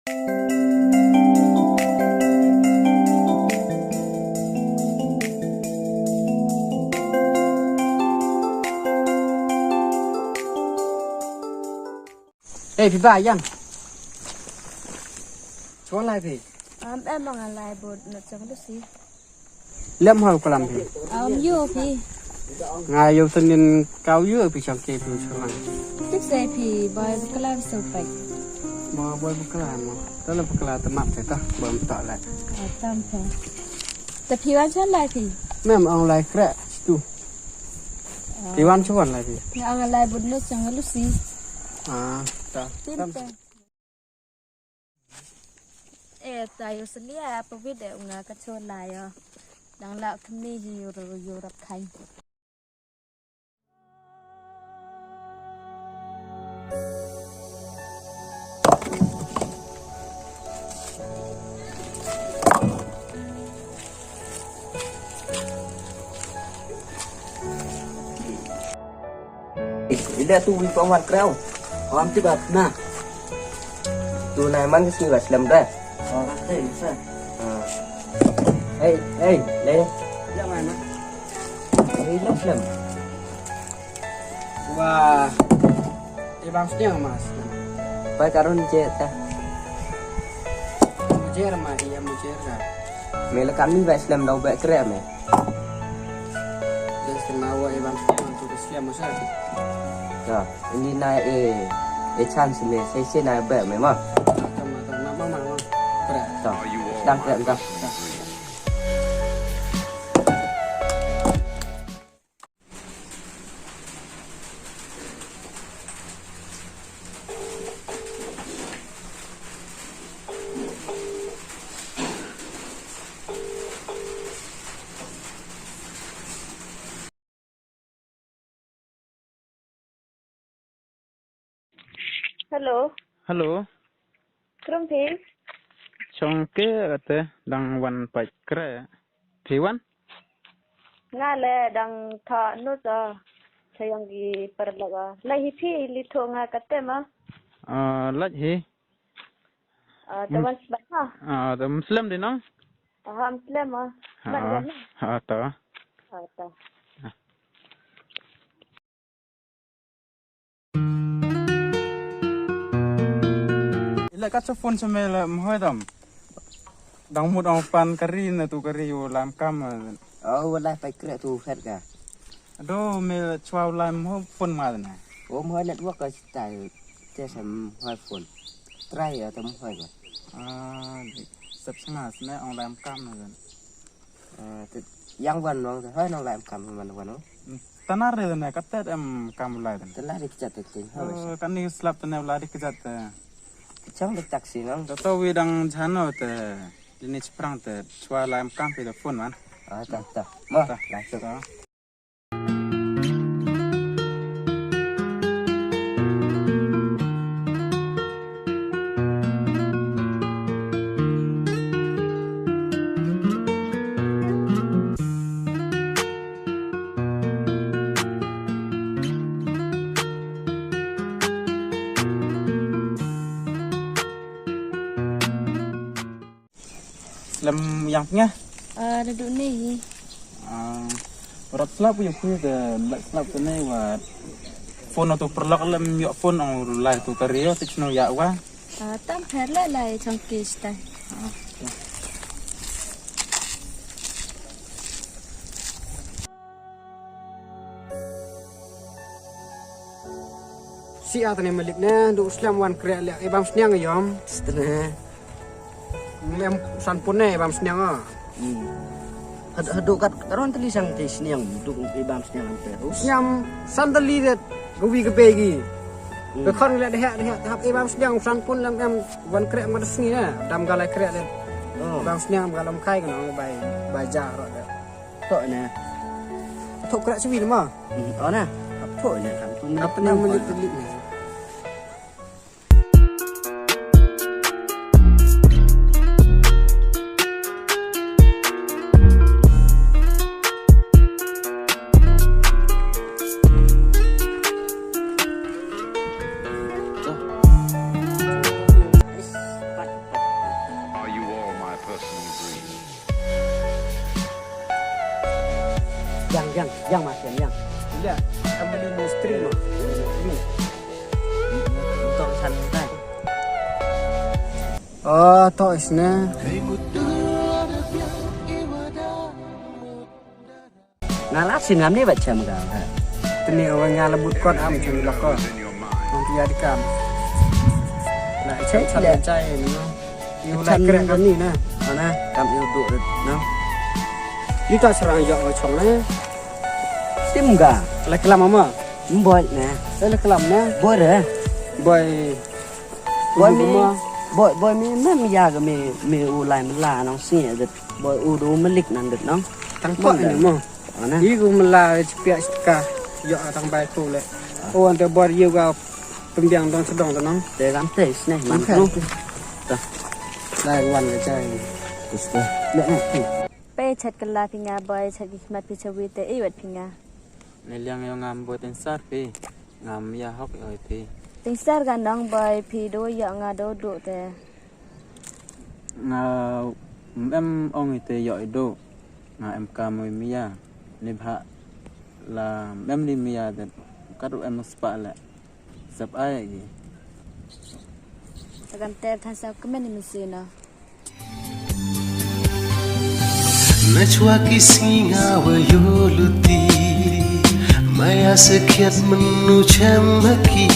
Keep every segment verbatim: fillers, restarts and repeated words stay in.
Ei, phi ba ïam? Shuwa lai phi? Am, em, nga lai bud na chang Lucy. Lem hau kalam phi. Am, ïoh phi. Nga ïoh sendin kau ïoh phi chang ke phi chang. Tip sei phi, boy bakla so pai. Mo boy bakla mo. Ta la bakla ta map ta, boy map ta la. Ah, tam phi. Ta phi wan chan lai phi. Mem ong lai kre tu. Phi wan chuan lai phi. Nga ong lai bud na chang Lucy. Ah, ta. Tin tam. Te. Eh, ta yu selia apa video nga ka chuan lai yo. Dang la kemi hi yu ru yu rap kai. Ila tu wi pang wan krau. Wan ti bat na. Tu nai man ki wat slem da. Oh, ka te sa. Hey, hey, le. Ya mana? Hey, lo slem. Wah. Ibang sniang mas. Pai karun je ta. Mujer ma iya mujer ka. Me la kami ba slem dau ba kre me. Just ma wa ibang sniang tu slem masa. Ya, ini na e e chance me sai sai na ba me ma. Tama tama mama ma. Kre. Ta. Dang kre ta. Hello. Hello. Krum phi? Chong ke ate dang wan pait kre. Phi wan? Nga le dang tha nu sa. Sayang gi paralok a. Lai hi phi li tho nga kate ma. Ah, lai hi. Ah, ta wan sba ha. Ah, ta Muslim di nong? Ah, Muslim ah. Ah, ah, ta. Ah, ta. Ila ka cha phone cha me la mhoi dam. Dang mut ong pan kari na tu kari u lam kam. Oh, wala pai kre tu phet ka. Do me chwa u lam ho phone ma na. Oh, mhoi network ka tai te sam mhoi phone. Try ya tam mhoi ka. Ah, sep sanga sne ong lam kam na. Ah, te yang wan nong te hoi nong lai em kam man wan nong. Tanar re ne katet em kam lai den. Te lai dik jat te ting. Oh, kan ni slap te ne lai dik jat te. Chang dik taxi nong. Te to wi dang jano te dini chiprang te chwa lai em kam pe te phone man. Ah, ta ta. Ma, ta. Lai tu. Ta. Lem yang tengah. Ah, duduk ni. Ah, rap slap ya kui de, slap kene wa. Phone tu perlak lem yok phone ong lai tu kario tu chno ya wa. Ah, tam pher la lai chang kis tai. Ah, ya. Si a tane malik ne, du slem wan kre le, e bam sniang yom. Tane. Lem san pun ne, e bam sniang a. Hmm. Had-, hadu kat, karon tali sang te sniang, du e bam sniang ante. Sniang san tali det, gawi ga begi. Hmm. Be khon le dehak, dehak, hap e bam sniang, san pun lem em, wan kre ma sngi ne, dam galai kre le. Oh. Bam sniang, galam kai kena, bai, bai ja ro de. Tok ne. Tok kra siwi ma. Hmm, oh na. Tok ne kan tu. Apa nama ni telik ne? Oh, to isne. Nga la sien ngam ni ba chem ka. Tini wa nga la but kot am chem lok ko. Ngam pia di kam. La chem chap chai ni no. Yu la krek kam ni na. Mana kam yu du no. Yu ta serang yok wa chong na. Tim ga. La kelam ama. Mboi na. La kelam na. Boi re. Boi. Boi mi. Boi boi mi mem ya ga mi mi u lai mla nong sngi ga. Boi u du malik nan dut nong. Tang ko ni mo. Ana. Yi gu mla chipia chipka. Yo tang bai ku le. O ante bor yu ga pembiang dong sedong tenong. Te gam te sne man. Lai wan ga chai. Kusko. Ne ne. Pe chat kala pinga boi chat ki mat pi chawi te iwat pinga. Ne liang yo ngam boi ten sar pi. Ngam ya hok yo pi. Ten sar ga nong boi pi do yo nga do do te. Nga em ong ite yo ido. Nga em ka moi mia. Ni bha la em li mia den. Kadu em spa le. Sep ai gi. Takan ter than sa kemen ni mesina. Najwa ki singa wa yuluti. Maya sekiat menu chem haki.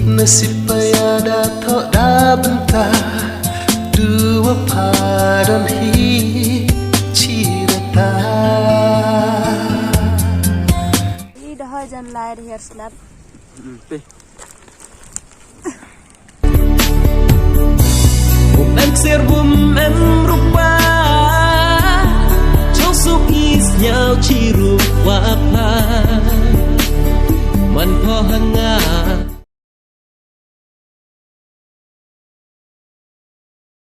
Nasib paya da thok da benta. Dua padan hi chirata. Ida hajan lai di her slap. Bum em ser bum em rupa. Jong suk is nyau chi rupa pa. Man po hanga.